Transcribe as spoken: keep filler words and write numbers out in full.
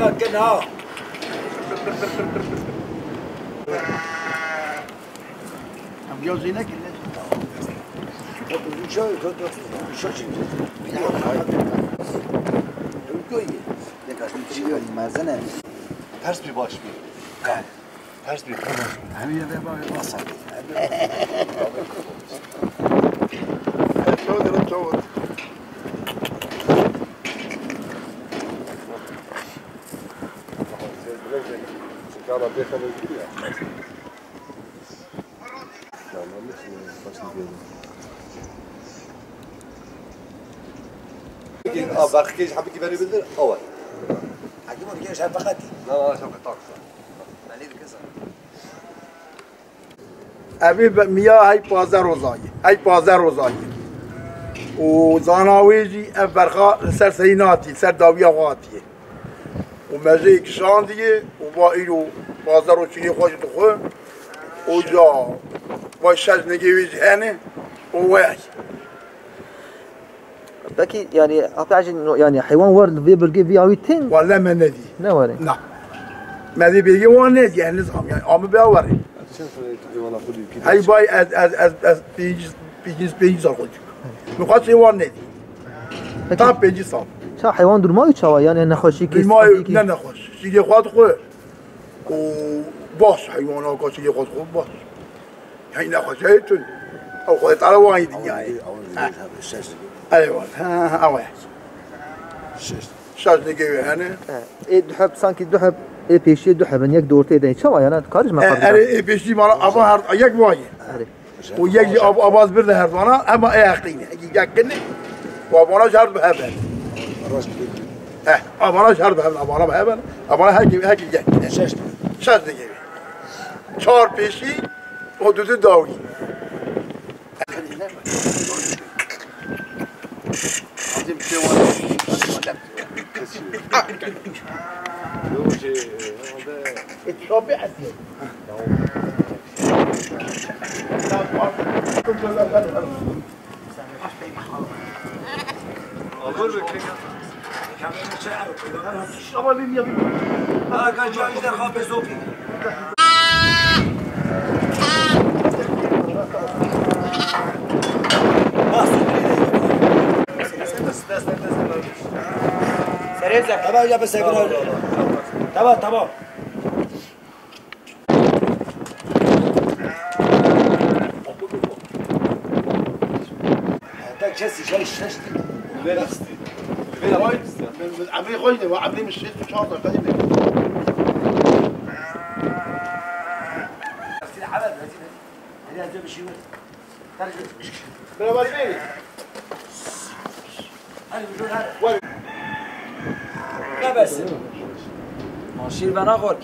Gel ha. Em ya zîne ki ne? Bak, uzun çay, uzun çay, uzun çay şimdi. Yok, hayır. Yok, yok. Ne kadar bir şey yok. Mezene. Ters bir baş bir. Ters bir baş bir. Hem ya da bak, bak sen. Çabuk, çabuk. Aa, bak, kêj hepikî berê bildir, awa. Hekîm, onu kêj hep fakat. Na, na, şapka, tak, tak. Belê dikir sana. Evê be-, miya hey pazdeh roza ye. Hey pazdeh roza ye. Û zana wê jî ev berxa li ser serî natiye, ser dawiya xwe hatiye. Û me jê kişandiye û va îro pazdeh roj çîlê xwe jî dixwe. Û ca va şeş nigê wê jî hene û we. Peki, yani, apê Ecî, no, yani, heywan war li vê birgê vî awî tên? Welle me nedî. Ne warê? Na. Me vê birgê wan nedî, yani, nizam, yani, ama be warê. Hey bay, ez, ez, ez, ez pêncî, pêncî, pêncî sal xwe dî. Min xwest heywan nedî. Peki, ta pêncî sal. Ça heywan durma wî çawa? Yani, nexweşî kî, durma wî ne nexweş. Şîrê xwe dixwe. Û baş heywana ka çilê xwe xwe baş. Hey nexweşe tun. Ew Xwedê Teala wan yî dinyayê. Ew, ew, ew, şeş. Eyvallah. Ha, ha, ew e. Şeş. Şeş nigê wê hene. He. Ê du heb, sanki du heb, ê pêşiyê du heb in, yek di ortê de. Çawa yana? Karîş me. E, karîş erê, ê pêşî mala ama her yek wayê. Erê. Û yek jî av-, avaz bir de her dana, hema ê heqî ne. Yek kin ne, û avana ji her du hev e. Rast. Eh, avana ji her du hev, avana bi hev e. Avana her kim, her kim yek. Şeş. Şeş de gevê. Çar pêşî, û du du dawî. Azim bir şey var. Yok, şey, herhalde. E, tabii. Tamam, ya, ben sevgilim. Tamam, tamam. Tek kesî şey şeşti. Vay, ben, ben emrê xwe ne, wa emrê min şêst û çar dakika ne. Beraber değil. Hadi bir dur, hadi. Vay. Ne besin? Ma şîr bena xork.